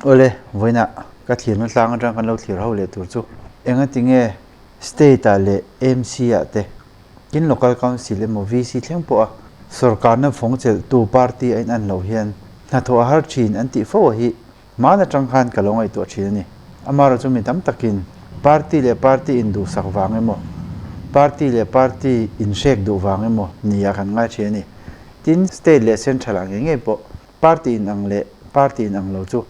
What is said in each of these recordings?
Awle, vawiinah ka thlirna tlang atang kan lo thlir ho leh tur chu engati nge State ah leh AMC ah te, tin Local Council emaw VC thleng pawha sorkarna fawng chelhtu party a inan loh hian hnathawh a har thin an tih fo a hi hman atang khan ka lo ngaihtuah thin a ni. Amaherawh chu mi tam takin party leh party induhsak vang emaw, party leh party inhrek duh vang emaw nia kan ngai thin a ni. Tin, State leh Central ah ngei ngei pawh party inang leh party inang lo chu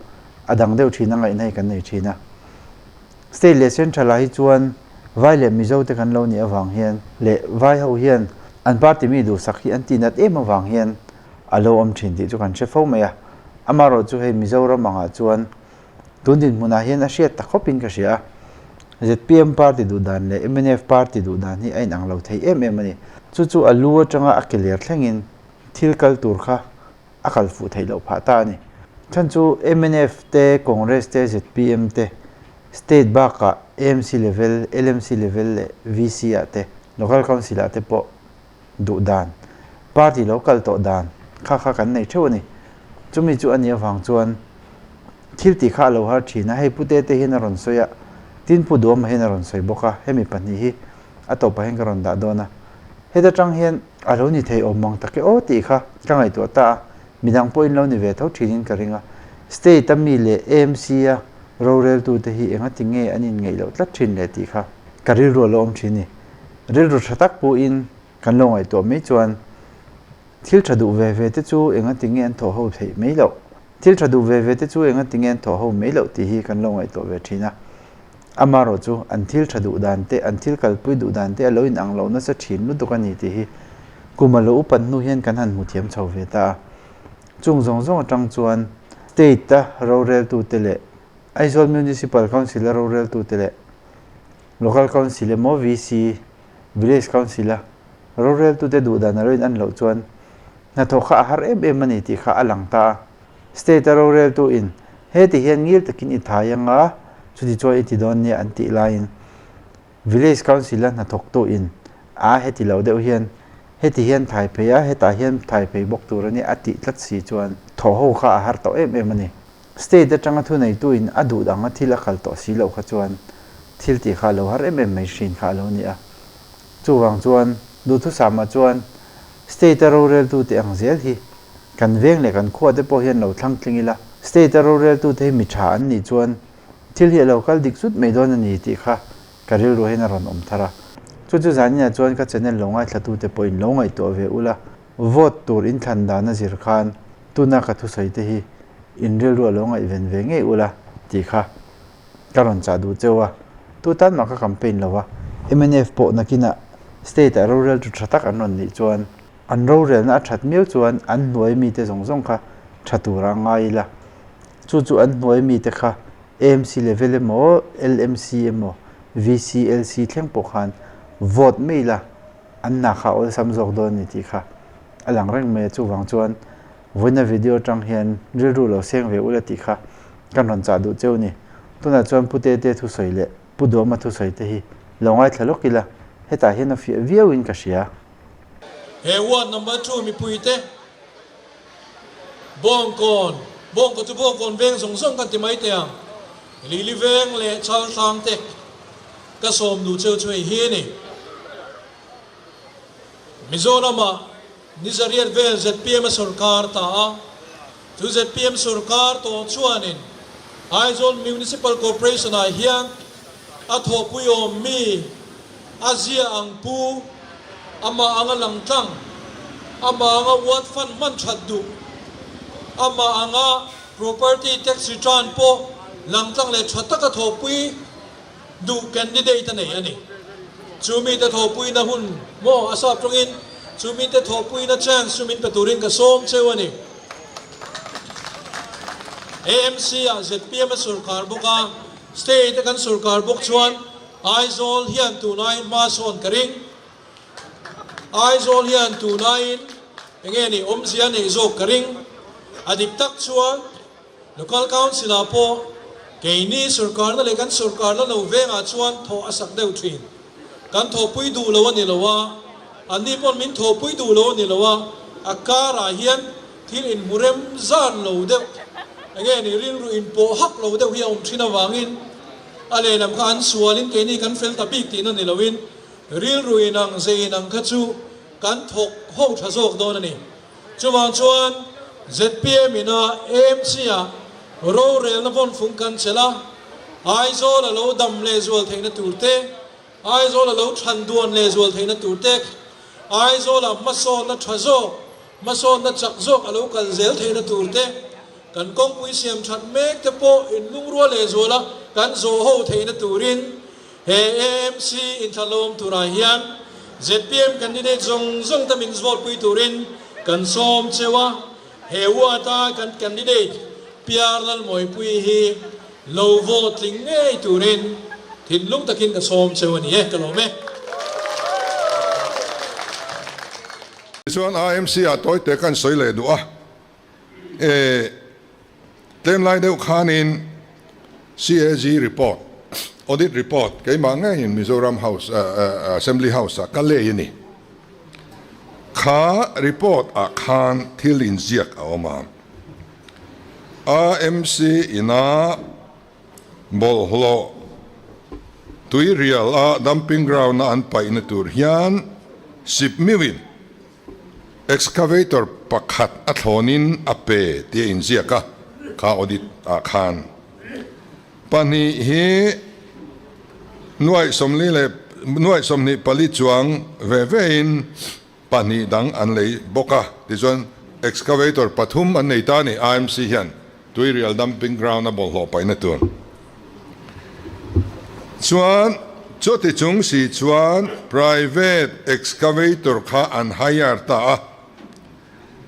a dang deuh thin a ngaihna hi kan nei thin a. State leh Central ah hi chuan Vai leh Mizo te kan lo nih avang hian leh Vai ho hian an party mi duhsak hi an tihnat em avang hian a lo awm thin tih chu kan hre fo mai a. Amaherawh chu hei Mizoram angah chuan tun dinhmunah hian a hriat ta khawpin ka hria a. Zpm party duh dan leh mnf party duh dan hi a inang lo thei em em a ni. Chu chu a lu atanga a ke ler thlengin thil kal tur kha a kal fuh theih loh phah ta a ni. Chhan chu mnf te, Congress te, zpm te, State bakah AMC level, LMC level leh VC ah te, Local Council ah te pawh duh dan, party lo kal tawh dan kha kha kan nei theuh a ni. Chumi chu a nih avang chuan thil tih kha a lo har thin a, hei Pu Tete hian a rawn sawi a, tin Pu Duama hian a rawn sawi bawk a, hemi pahnih hi a tawpah hian ka rawn dah dawn a. Heta tang hian a lo ni thei awm mang tak e aw tih kha ka ngaihtuah ta a, midang pawhin lo ni ve tho thinin ka ring a. State a mi leh AMC a roreltute hi engati nge an inngeih loh tlat thin le tih kha ka rilru a lo awm thin a ni. Rilru tha tak puhin kan lo ngaihtuah mai chuan thil tha duh ve ve te chu engati nge an thawh ho theih mai loh? Thil tha duh ve ve te chu engati nge an thawh ho mai loh tih hi kan lo ngaihtuah ve thin a. Amaherawh chu an thil tha duh dan te, an thil kalpui duh dan te a lo inang loh nasa thin lutuk a ni tih hi kum a lo upat hnu hian kan han hmu thiam chho ve ta a. Chung zawng zawng atang chuan State-a roreltute leh Aizawl Municipal Council-a roreltute leh Local Council emaw VC, Village Council-a roreltute duh dan a lo in an loh chuan hnathawh kha a har em em a ni tih kha a lang ta a. State-a roreltu-in heti hian ngil takin i thai anga chuti chuan i ti dawn nia an tih laiin Village Council-a hnathawktu-in a heti lo deuh hian heti hian thai phei a, hetah hian thai phei bawk tur a nia a tih tlat si chuan thawh ho kha a har tawh em em a ni. State atanga thuneituin a duh danga thil a kal tawh si loh kha chuan thil tih kha a lo har em em mai hrin kha a lo ni a. Chuvang chuan duhthusamah chuan State-a roreltute ang zel hi kan veng leh kan khuate pawh hian lo thlang tling ila, State-a roreltute hi mi tha an nih chuan thil hi a lo kal dik zut mai dawn a ni tih kha ka rilru hian a rawn awm thar a. Chu chu zaninah chuan ka channel lo ngaithlatute pawhin lo ngaihtuah ve ula, vote tur inthlan dan a zir khan tuna ka thusawi te hi in rilru a lo ngaihven ve ngei ula tih kha ka rawn chah duh cheu a. Tu tan mah ka campaign lo a, mnf pawh nakinah state ah rorel tu tha tak an rawn nih chuan an rorelna a that miau chuan an hnuai mite zawng zawng kha tha tura a ngai ila. Chu chu an hnuai mite kha AMC level emaw, LMC emaw, VC, LC thleng pawh khan vote mai ila an hna kha awlsam zawk dawn a ni tih kha a lang reng mai a. Chuvang chuan vawiina video atang hian rilru lo seng ve ula tih kha kan rawn chah duh cheu a ni. Tunah chuan Pu Tete thusawi leh Pu Duama thusawi te hi lo ngaithla lawk ila hetah hian a fiah viauin ka hria. He ward number 2 mipuite Bawngkawn, Bawngkawn chu Bawngkawn veng zawng zawng kan ti mai teh ang. Lili veng leh Chaltlang te ka sawm duh cheu chu hei hi a ni. Mizoramah ni zariat vel zpm a sorkar ta a, chu zpm sorkar tawh chuanin Aizawl Municipal Corporation ah hian a thawhpui awm mi A zia ang pu, amah anga lang tlang, amah anga ward fund hman that duh, amah anga property tax return pawh lang tlang leh tha taka thawhpui duh candidate a nei a ni. Chu mite thawhpuina hun maw a sap tawngin chu mite thawhpuina chance chu min pe turin ka sawm cheu a ni. AMC ah zpm a sorkar bawk a, state a kan sorkar bawk chuan Aizawl hian tunaiin hma sawn ka ring. Aizawl hian tunaiin enge ni awmzia neih zawk ka ring. A dik tak chuan Local Council ah pawh keini sorkarna leh kan sorkarna lo vengah chuan thawh a sak deuh thin. Kan thawhpui duh lo a ni lo a, anni pawn min thawhpui duh lo a ni lo a, a karah hian thil inhmu rem zan lo deuh. Enge ni rilru inpawh hak lo deuh hi a awm thin avangin a lehlam kha an sualin keini kan fel ta bik tihna ni loin rilru inang ze inang kha chu kan thawk ho tha zawk dawn a ni. Chuvang chuan zpm ina AMC ah rorelna vawnfung kan chelh a, Aizawl a lo dam lehzual theihna tur te, Aizawl a lo than duan lehzual theihna tur te, Aizawl ah hmasawnna tha zawk, hmasawnna chak zawk a lo kal zel theihna tur te, kan kawngpui siam that mek te pawh inlungrual lehzual a kan zawh ho theihna turin he AMC inthlahlawm turah hian zpm candidate zawng zawng te min vote pui turin kan sawm cheu a, he ward a kan candidate PR Lalmawipui hi lo vote tling ngei turin thinlung takin ka sawm cheu a ni e, ka lawm e. Tichuan AMC ah tawite kan sawi leh duh a, e tlem lai deuh khanin CAG report, audit report keimah ngeiin Mizoram House, Assembly House ah ka lei a ni. Kha report ah khan thil inziak a awm a. AMC ina bawlhhlawh tuirial a dumping ground a an paihna tur hian sipmiuin Excavator pakhat a thlawnin a pe tih a inziak a, kha audit ah khan pahnih hi nuaih sawmli leh nuaih 24 chuang ve vein pahnih dang an lei bawk a, tichuan excavator pathum an nei ta a ni, IMC hian Tuirial dumping ground a bawlhhlawh paihna tur chuan chuti chung si chuan private excavator kha an hire ta a,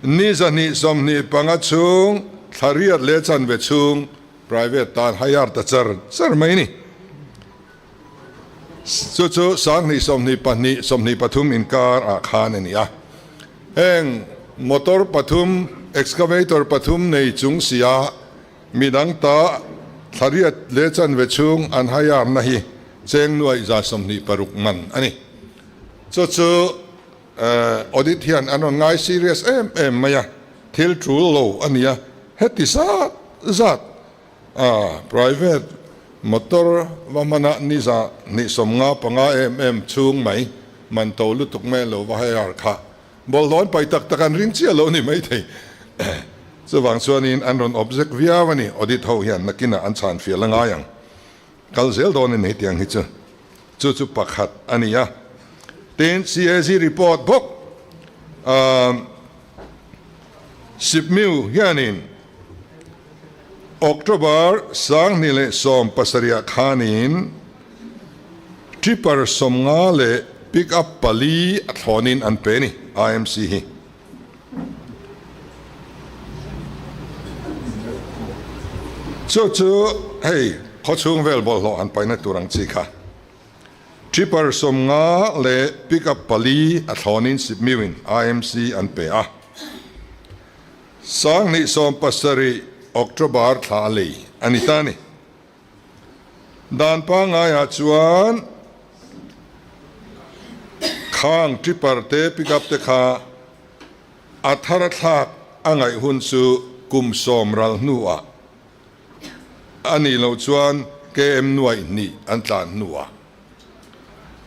ni 225 chhung thla riat leh chanve chhung private tan hire ta char char mai a ni. Chu chu 2022, 23 inkar ah khan a ni a. Heng motor pathum, excavator pathum nei chung sia midang ta thla riat leh chanve chhung an hire-na hi cheng nuaih 26 man a ni. Chu chu audit hian an rawn ngai serious em em mai a, thil tul lo a ni a, heti zat zat A private motor va hmana ni 255 em em chhung mai man to lutuk mai lo va hire kha bawlhhlawh an pai tak tak an ring chiah lo ni maithei. Chuvang chuanin an rawn object viau a ni, audit ho hian nakinah an chhan fiah la ngai ang. Kal zel dawn a ni hetiang hi chu. Chu chu pakhat a ni a. Tin, CAG report bawk Sipmiu hianin October 2017 khanin Tipper 50 leh Pick up pali a thlawnin an pe a ni, IMC hi. Chu chu hei khawchhung vel bawlhhlawh han paihna tur ang chi kha. Tipper 50 leh Pick up pali a thlawnin Sipmiuin IMC an pe a. 2017 October thla a lei a ni ta a ni. Dan pangaiah chuan khang tipper te pick up te kha a thar a thlak a ngaih hun chu kum sawm ral hnuah a nih loh chuan KM nuaih hnih an tlan hnuah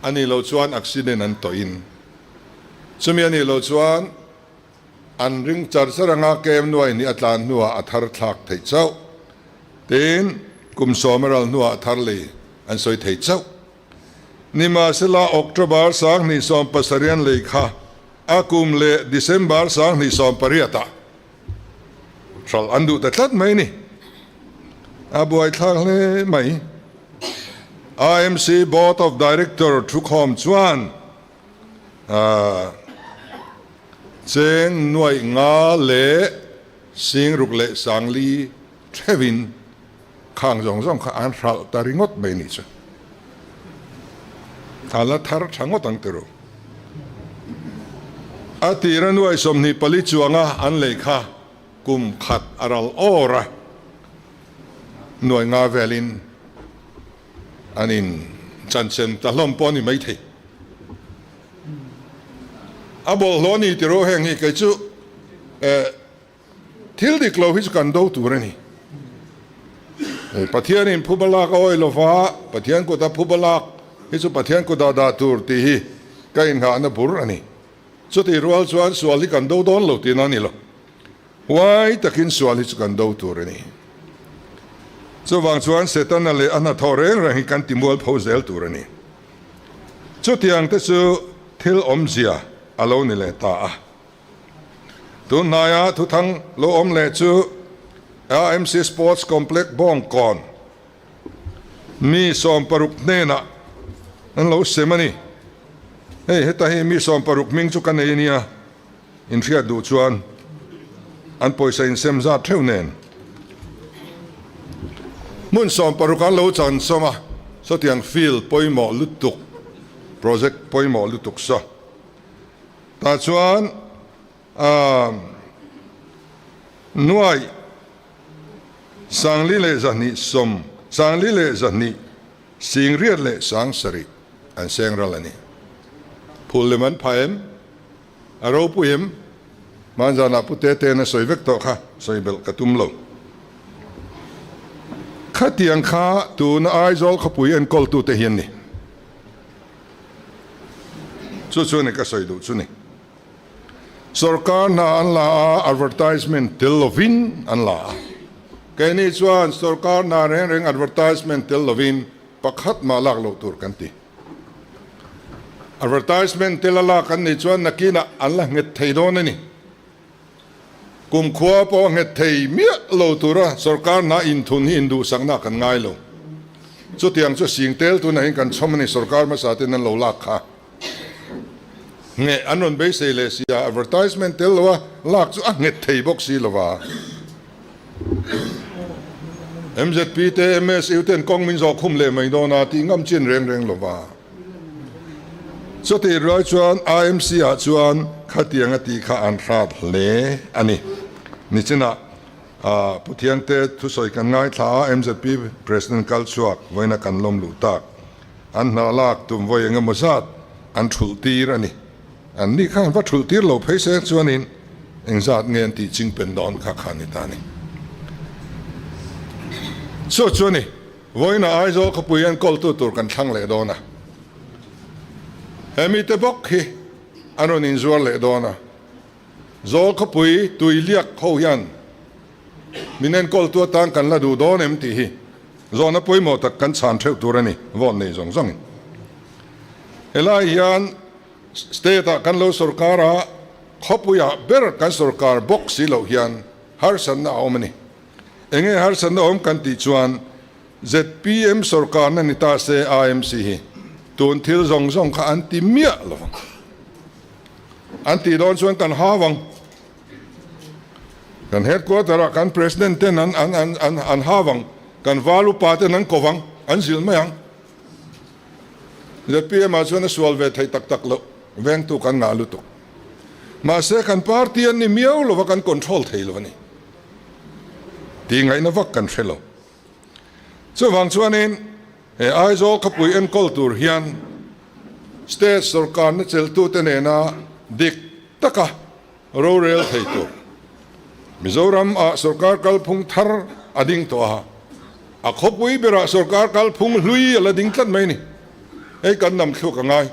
a nih loh chuan accident an tawhin chumi a nih loh chuan An ring char char anga kem nuai hnih a tlan hnuah a thar thlak theih chauh. Tin, kum sawm a ral hnuah a thar lei an sawi thei chauh. Nimahsela, October 2017 an lei kha a kum leh December 2018 ah hralh an duh ta tlat mai a ni. A buaithlak hle mai. IMC Board of Director thukhawm chuan Cheng nuaih nga leh sing ruk leh sangli theuhin khang zawng zawng kha an hralh ta ringawt mai nih chu. A la thar tha ngawt ang ti ru. A tira nuaih 24 chuanga an lei kha kum khat a ral awr a, nuaih nga velin An in chanchem ta hlawm pawh a ni maithei. A bawlhhlawh a ni tiraw heng hi kei chu eh thil dik lo hi chu kan do tur a ni. Pathianin phuba lak a awih lova, Pathian kuta phuba lak hi chu Pathian kutah dah tur tih hi ka inngahna bur a ni. Chutih rual chuan sual hi kan do dawn lo tihna a ni lo. Huai takin sual hi chu kan do tur a ni. Chuvang chuan Setana leh a hnathawh reng reng hi kan ti mualpho zel tur a ni. Chutiang te chu thil awmzia a lo ni leh ta a. Tun hnaia thuthang lo awm leh chu AMC Sports Complex Bawngkawn mi 60 hnenah an lo sem a ni. Hei heta hi mi 60 hming chu ka nei nia, inhriat duh chuan an pawisa insem zat theuh nen. Hmun 60 an lo chan sawm a, sawtiang field pawimawh lutuk, project pawimawh lutuk saw. Tah chuan nuai 4220, 42 2 singriat leh 7000 an seng ral a ni. Phul lem an pha em? A ropui em? Hmanzanah Pu Tete-in a sawi vek tawh kha, sawi belh ka tum lo. Khatiang kha tuna Aizawl khawpui enkawltute hi an ni. Chu chu ni ka sawi duh chu ni. Sorkar hna an la a, advertisement tel lovin an la a. Keini chuan sorkar hna reng reng advertisement tel lovin pakhat mah lak loh tur kan ti. Advertisement tel a lak an nih chuan nakinah an la nghet thei dawn a ni. Kumkhua pawh a nghet thei miah lo tura sorkar hna inthun hi induhsakna kan ngai lo. Chutiang chu sing tel tunah hian kan chhawm a ni, sorkar hmasa ten an lo lak kha. Ngheh an rawn beisei leh si a, advertisement tel lo a lak chu a nghet thei bawk si lo va. MZP te MSU ten kawng min zawh khum leh mai dawn a tih ngam chin reng reng lo va. Chutih ruai chuan IMC ah chuan khatiang a tih kha an hrat hle a ni. Nichinah Pu Thiangte thusawi kan ngaithla a, MZP President kal chhuak vawiina kan lawm luh tak. An hna lak tum vawi eng emaw zat an thulh tir a ni. An ni khan va thulh tir lo phei se chuanin engzat nge an tih ching pen dawn kha kha ni ta a ni. Chu chu a ni. Vawiina Aizawl khawpui hian kawltu tur kan thlang leh dawn a. He mite bawk hi an rawn inzuar leh dawn a. Zawl khawpui tui liak ho hian min enkawltu atan kan la duh dawn em tih hi zawhna pawimawh tak kan chhan theuh tur a ni, vote nei zawng zawngin. Helai hian state-ah kan lo sorkar a, khawpuiah ber kan sorkar bawk si loh hian harsatna a awm a ni. Enge harsatna awm kan tih chuan zpm sorkarna ni ta se IMC hi tun thil zawng zawng kha an ti miah lo vang. An tih dawn chuan kan hau ang. Kan headquarter ah kan president ten an an an an an hau ang. Kan val upa ten an ko vang, an zilh mai ang. Zpm ah chuan a sual ve thei tak tak loh, vengtu kan ngah lutuk. Mahse kan party an ni miau lova kan control thei lo a ni. Tih ngaihna vak kan hre lo. Chuvang chuanin he Aizawl khawpui enkawl tur hian state sorkarna chelhtute nena dik taka rorel thei tur Mizoram ah sorkar kalphung thar a ding tawh a, a khawpui berah sorkar kalphung hlui a la ding tlat mai a ni. Hei kan nam thluk a ngai.